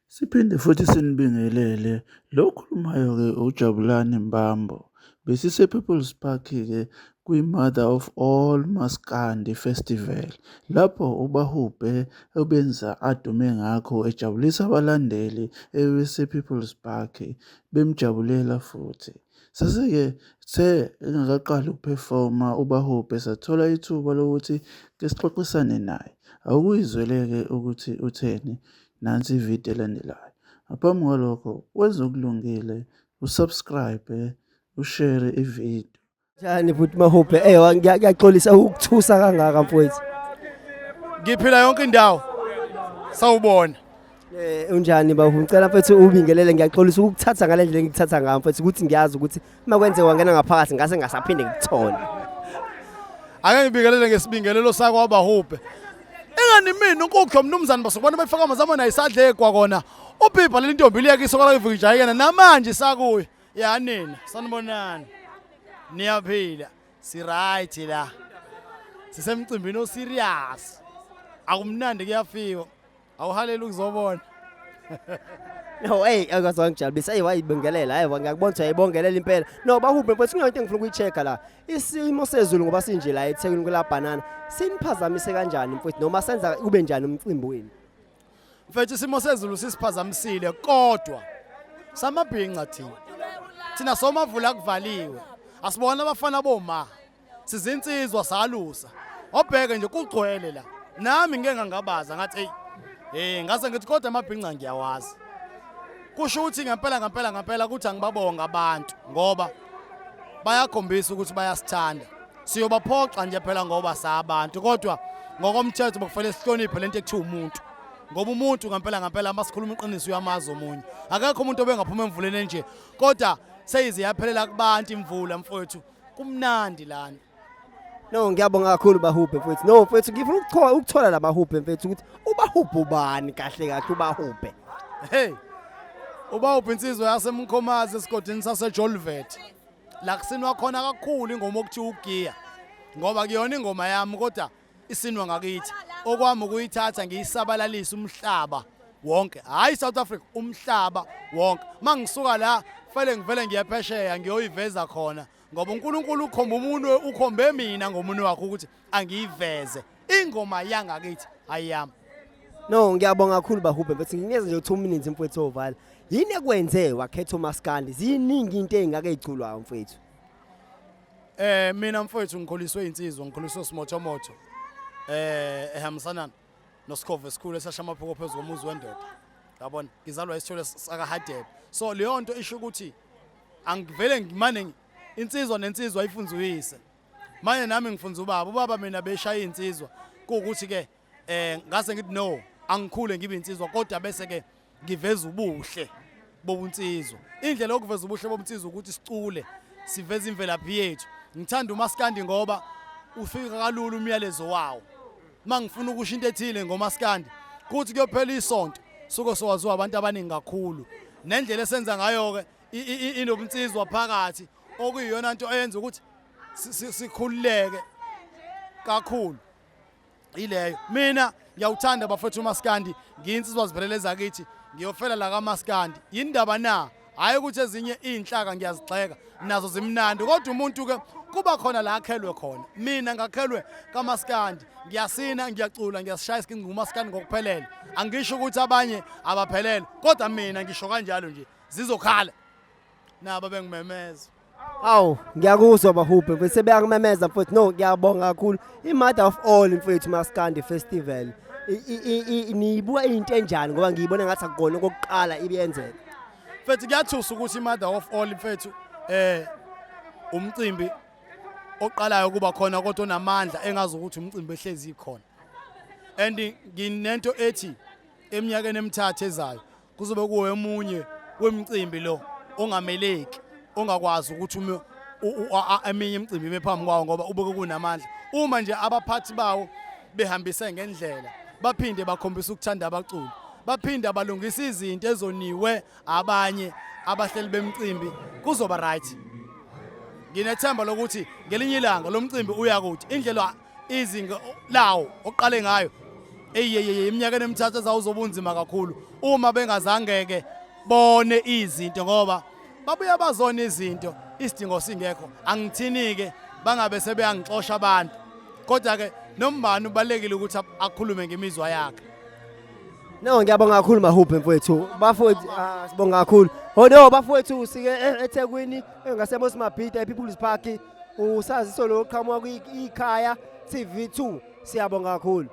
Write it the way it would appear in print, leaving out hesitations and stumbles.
Siphinde futhi sinibingelele. Lo okhulumayo-ke uJabulani Mbambo. Besise-People's Park-ke kwi-Mother of All Maskandi Festival lapho uBahubhe obenza adume ngakho ejabulisa abalandeli ebese-People's Park bemjabulela futhi. Sase-ke sithe engakaqali ukuphefoma uBahubhe sathola ithuba lokuthi kesixoxisane naye. Awukuyizwele-ke ukuthi utheni Nansi ividiyo elandelayo. Ngaphambi kwalokho, wenze okulungile, usubscribe, ushare ividiyo. Njani futhi Mahubhe? Eh ngiyaxolisa ukuthusa kangaka mfowethu. Ngiphila yonke indawo. Sawubona. Eh unjani bahu? Ngicela mfethu ubingelele ngiyaxolisa ukukuthatha ngale ndlela engikuthatha ngayo mfethu ukuthi ngiyazi ukuthi uma kwenzeka wangena ngaphakathi ngase ngasaphinde ngikuthole. Ake ngibingelele ngesibingelelo sakho abahubhe. Ingani mina unkukho mnumzane basokubona befaka amazamana isadla egwa kona. Ubhibha leli ntombi liyakisa kwala ivuka ijayekena namanje sakuyo. Ya nina sanibonani. Niyaphila. Si right la. Sisemcimbini o serious. Akumnandi kuyafiwa. Awuhaleli ukuzobona. No, hey, akwazi wangijabulisa. Hey, wayibingelela. Hey, ngiyakubona ukuthi uyayibongelela impela. No, bahubhe mfowethu kunento engifuna ukuyi-check-a la. Isimo sezulu ngoba sinje la eThekwini kula banana. Siniphazamise kanjani mfowethu noma senza kube njani umcimbi wenu? Mfethu isimo sezulu sisiphazamisile kodwa samabhinca thina. Thina somavula kuvaliwe. Asibona abafana boma. Sizinsizwa salusa. Obheke nje kugcwele la. Nami ngeke ngangabaza ngathi hey eh ngase ngithi kodwa amabhinca ngiyawazi. Kusho ukuthi ngempela ngempela ngempela ukuthi angibabonga abantu ngoba bayakhombisa ukuthi bayasithanda. Siyobaphoxa nje phela ngoba sabantu kodwa ngokomthetho bekufanele sihloniphe lento ekuthiwa umuntu. Ngoba umuntu ngempela ngempela masikhuluma iqiniso uyamazi omunye. Akekho umuntu obengaphuma emvuleni enje kodwa seyize yaphelela kubantu imvula mfowethu. Kumnandi lana. No ngiyabonga kakhulu Bahubhe mfethu. No mfethu ngifuna ukuthola ukuthola la Bahubhe mfethu ukuthi uBahubhe ubani kahle kahle uBahubhe. Hey. Ubahubhe insizwa yaseMkhomazi esigodini saseJolvet. La kusinwa khona kakhulu ingoma okuthiwa ugiya. Ngoba kuyona ingoma yami kodwa isinwa ngakithi. Okwami ukuyithatha ngiyisabalalise umhlaba wonke. Hayi South Africa umhlaba wonke. Mangisuka la fanele ngivele ngiye phesheya ngiyoyiveza khona ngoba uNkulunkulu ukhomba umuntu ukhombe mina ngomunwe wakhe ukuthi angiyiveze ingoma yangakithi ayami. No ngiyabonga kakhulu Bahubhe mfethu nginikeze nje 2 minutes mfethu ovala. Yini ekwenze wakhetha uMaskandi? Ziningi into ezingake iculwayo mfethu. Eh mina mfowethu ngikhuliswe insizwa ngikhuliswe simothomotho eh ehambisana nosikhova esikhulu esasha amaphoko phezu komuzi wendoda. Yabona ngizalwa isithole sakaHadebe. So leyo nto isho ukuthi angivele ngimane insizwa nensizwa ifunza uyise. Manje nami ngifunza ubaba, ubaba mina beshaya insizwa kuwukuthi ke eh ngase ngithi no angikhule ngibe insizwa kodwa bese ke ngiveza ubuhle bobunsizwa. Indlela yokuveza ubuhle bobunsizwa ukuthi sicule siveze imvelaphi yethu. Ngithanda umaskandi ngoba ufika kalula umyalezo wawo. Mangifuna ukusho into ethile ngomaskandi kuthi kuyophela isonto suke sowaziwa abantu abaningi kakhulu. Nendlela esenza ngayo ke inobunsizwa phakathi okuyiyona nto eyenza ukuthi sikhululeke kakhulu. Ileyo mina ngiyawuthanda bafethu umaskandi ngiyinsizwa ziphelele ezakithi ngiyofela la kamaskandi yindaba na hhayi ukuthi ezinye iy'nhlaka ngiyazigxeka nazo zimnandi kodwa umuntu-ke kuba khona la akhelwe khona mina ngakhelwe kamaskandi ngiyasina ngiyacula ngiyasishaya isiginci ngumaskandi ngokuphelele angisho ukuthi abanye abaphelele kodwa mina ngisho kanjalo nje zizokhala nabo bengimemeza Awu, ngiyakuzwa Bahubhe mfethu sebeyakumemeza mfethu. No, ngiyabonga kakhulu. I-mother of all mfethu Maskandi Festival. Niyibuka into enjani ngoba ngiyibona ngathi akukona okokuqala ibiyenzeka. Mfethu kuyathusa ukuthi i-mother of all mfethu eh umcimbi oqalayo kuba khona kodwa onamandla engazi ukuthi umcimbi ehlezi ikhona. And nginento ethi eminyakeni emithathu ezayo kuzobe kuwomunye wemicimbi lo ongameleki ongakwazi ukuthi ume eminye imicimbi ime phambi kwawo ngoba ubuke kunamandla uma nje abaphathi bawo behambise ngendlela baphinde bakhombisa ukuthanda abaculi baphinde balungisa izinto ezoniwe abanye abahleli bemicimbi kuzoba right nginethemba lokuthi ngelinye ilanga lo mcimbi uya kude indlela izinga lawo oqale ngayo Eyeyeye, iminyaka emithathu ezawuzobunzima kakhulu uma bengazange-ke bone izinto, ngoba babuya bazona izinto isidingo singekho. Angithini-ke bangabe sebeyangixosha abantu, kodwa-ke nombani ubalulekile ukuthi akhulume ngemizwa yakhe. No, ngiyabonga kakhulu Mahubhe mfowethu. Bafowethu, ah, sibonga kakhulu. Oh no, bafowethu, sike eThekwini ngaseMos Mabhida ePeople's Park. Usaziso lo qhamuka kwikhaya TV2. Siyabonga kakhulu.